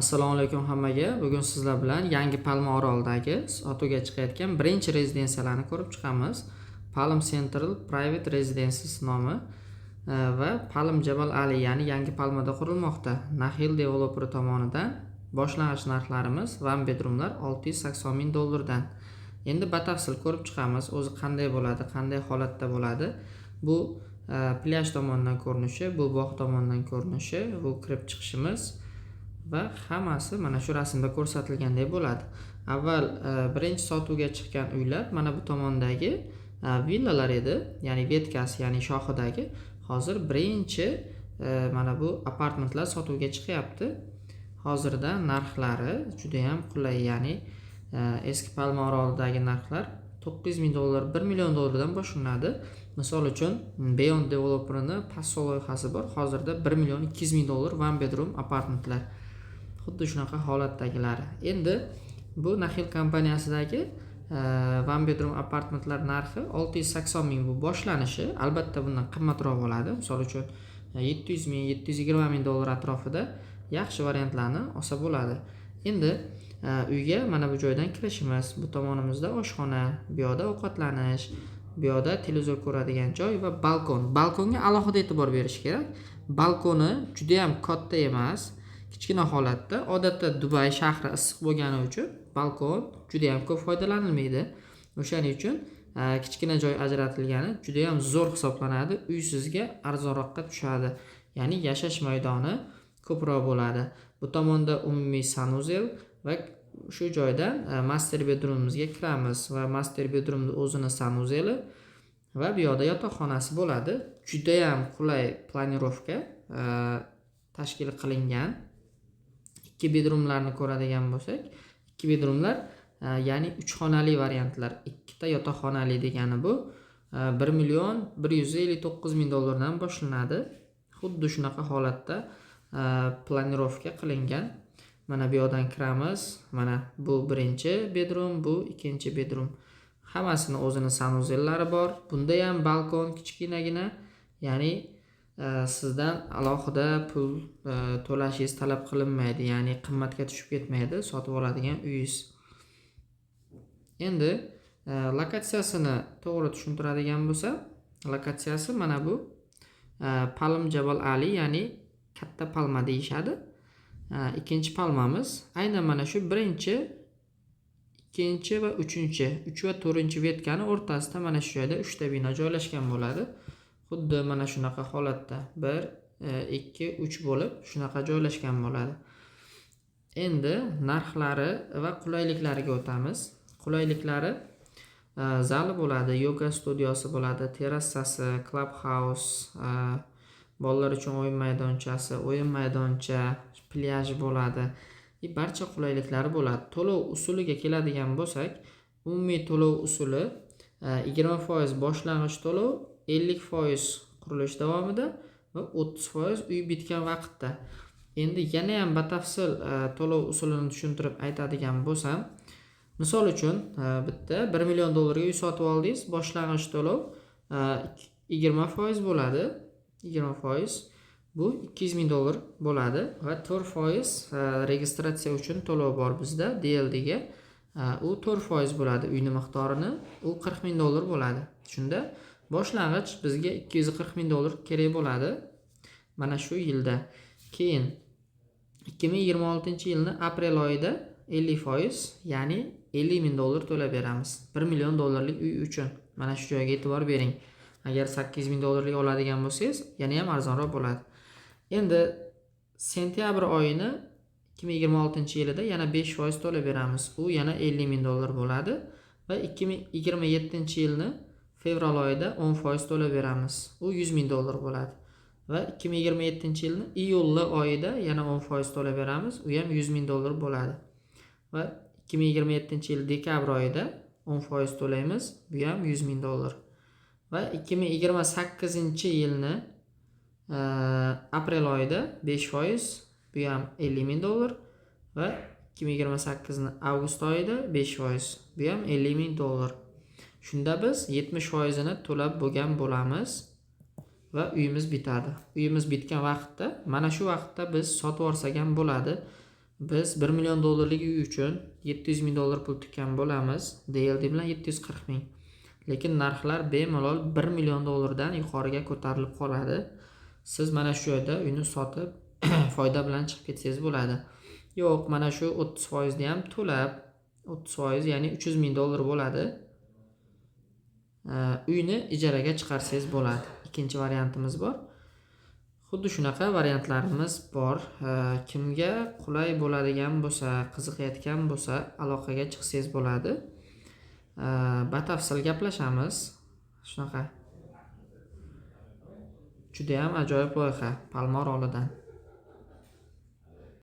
Assalomu alaykum hammaga. Bugun sizlar bilan Yangi Palma orolidagi sotuvga chiqayotgan birinchi rezidensiyalarni ko'rib chiqamiz. Palm Central Private Residences nomi va Palm Jabal Ali, ya'ni Yangi Palmada qurilmoqda. Nakheel developeri tomonidan boshlang'ich narxlarimiz one bedroomlar 680 ming dollardan. Endi batafsil ko'rib chiqamiz, o'zi qanday bo'ladi, qanday holatda bo'ladi. Bu plyaj tomondan ko'rinishi, bu bog' tomondan ko'rinishi, bu kirib chiqishimiz va hammasi mana shu rasmda ko'rsatilgandek bo'ladi. Avval birinchi sotuvga chiqqan uylar mana bu tomondagi villalar edi, ya'ni ветка si, ya'ni shoxidagi. Hozir birinchi mana bu apartmentlar sotuvga chiqyapti. Hozirda narxlari judayam qulay, ya'ni eski Palma orolidagi narxlar 900 ming dollar, 1 million dollardan boshlanadi. Misol uchun, Beyond developerini Passo loyihasi bor. Hozirda 1 million 200 ming dollar one bedroom apartmentlar. Xuddi shunaqa holatdagilari. Endi bu Nakheel kompaniyasidagi one bedroom apartmentlar narxi 680 ming, bu boshlanishi. Albatta, bundan qimmatroq bo'ladi. Misol uchun, 700 ming, 720 ming dollar atrofida yaxshi variantlarni olsa bo'ladi. Endi uyga mana bu joydan kirishimiz, bu tomonimizda oshxona, bu yoqda ovqatlanish, bu yoqda televizor ko'radigan joy va balkon. Balkonga alohida e'tibor berish kerak. Balkoni juda ham katta emas, kichkina holatda. Odatda Dubay shahri issiq bo'lgani uchun balkon juda ham ko'p foydalanilmaydi. O'shaning uchun kichkina joy ajratilgani juda ham zo'r hisoblanadi. Uy sizga arzonroqqa tushadi. Ya'ni yashash maydoni ko'proq bo'ladi. Bu tomonda umumiy санузел va shu joydan master bedroomimizga kiramiz va master bedroomni o'zini санузел i va bu yoqda yotoqxonasi bo'ladi. Judayam qulay планировка tashkil qilingan. Ikki bedroomlarni ko'radigan bo'lsak, ikki bedroomlar, ya'ni uch xonali variantlar, ikkita yotoqxonali degani bu 1 159 000 dollardan boshlanadi. Xuddi shunaqa holatda планировка qilingan. Mana bu yoqdan kiramiz. Mana bu birinchi bedroom, bu ikkinchi bedroom. Hammasini o'zini санузел lari bor. Bunda ham balkon kichkinagina, ya'ni sizdan alohida pul to'lashingiz talab qilinmaydi, ya'ni qimmatga tushib ketmaydi sotib oladigan uyingiz. Endi lokatsiyasini to'g'ri tushuntiradigan bo'lsam, lokatsiyasi mana bu Palm Jabal Ali, ya'ni Katta Palma deyishadi. Ikkinchi palmamiz aynan mana shu birinchi, ikkinchi va uchinchi, uch va to'rtinchi ветка ni o'rtasida mana shu joyda uchta bino joylashgan bo'ladi. Xuddi mana shunaqa holatda bir, ikki, uch bo'lib shunaqa joylashgan bo'ladi. Endi narxlari va qulayliklariga o'tamiz. Qulayliklari zali bo'ladi, yoga studiyasi bo'ladi, terrasasi, club house, bolalar uchun o'yin maydonchasi, o'yin maydoncha, plyaj bo'ladi. И barcha qulayliklari bo'ladi. To'lov usuliga keladigan bo'lsak, umumiy to'lov usuli 20% boshlang'ich to'lov, 50% qurilish davomida va 30% uy bitgan vaqtda. Endi yana ham batafsil to'lov usulini tushuntirib aytadigan bo'lsam, misol uchun, bitta 1 million dollarga uy sotib oldingiz, boshlang'ich to'lov 20% bo'ladi. 20% bu 200 ming dollar bo'ladi va 4% registratsiya uchun to'lov bor bizda DLDga. U 4% bo'ladi uyni miqdorini, u 40 ming dollar bo'ladi. Shunda boshlang'ich bizga 240 ming dollar kerak bo'ladi mana shu yilda. Keyin 2026-yilni aprel oyida 50%, ya'ni 50 ming dollar to'lab beramiz 1 million dollarlik uy uchun. Mana shu joyga e'tibor bering. Agar 800 ming dollarlik oladigan bo'lsangiz, yana ham arzonroq bo'ladi. Endi sentyabr oyini 2026-yilida yana 5% to'lab beramiz. U yana 50 ming dollar bo'ladi va 2027-yilni fevral oyida 10% to'lab beramiz. U 100 ming dollar bo'ladi. Va 2027-yilni iyul oyida yana 10% to'lab beramiz. U ham 100 ming dollar bo'ladi. Va 2027-yil dekabr oyida 10% to'laymiz. Bu ham 100 ming dollar. Va 2028-yilni aprel oyida 5%, bu ham 50 ming dollar va 2028 avgust oyida 5%, bu ham 50 ming dollar. Shunda biz 70 foizini to'lab bo'lgan bo'lamiz va uyimiz bitadi. Uyimiz bitgan vaqtda, mana shu vaqtda biz sotib olsak ham bo'ladi. Biz 1 million dollarlik uy uchun 700 ming dollar pul tikkan bo'lamiz. DLD bilan 740 ming. Lekin narxlar bemalol 1 million dollardan yuqoriga ko'tarilib qoladi. Siz mana shu joyda uyni sotib, foyda bilan chiqib ketsangiz bo'ladi. Yo'q, mana shu 30 foizni ham to'lab, 30%, ya'ni 300 ming dollar bo'ladi. Uyni ijaraga chiqarsangiz bo'ladi. Ikkinchi variantimiz bor. Xuddi shunaqa variantlarimiz bor. Kimga qulay bo'ladigan bo'lsa, qiziqayotgan bo'lsa, aloqaga chiqsangiz bo'ladi. Batafsil gaplashamiz. Shunaqa. Judayam ajoyib loyiha Palma orolidan.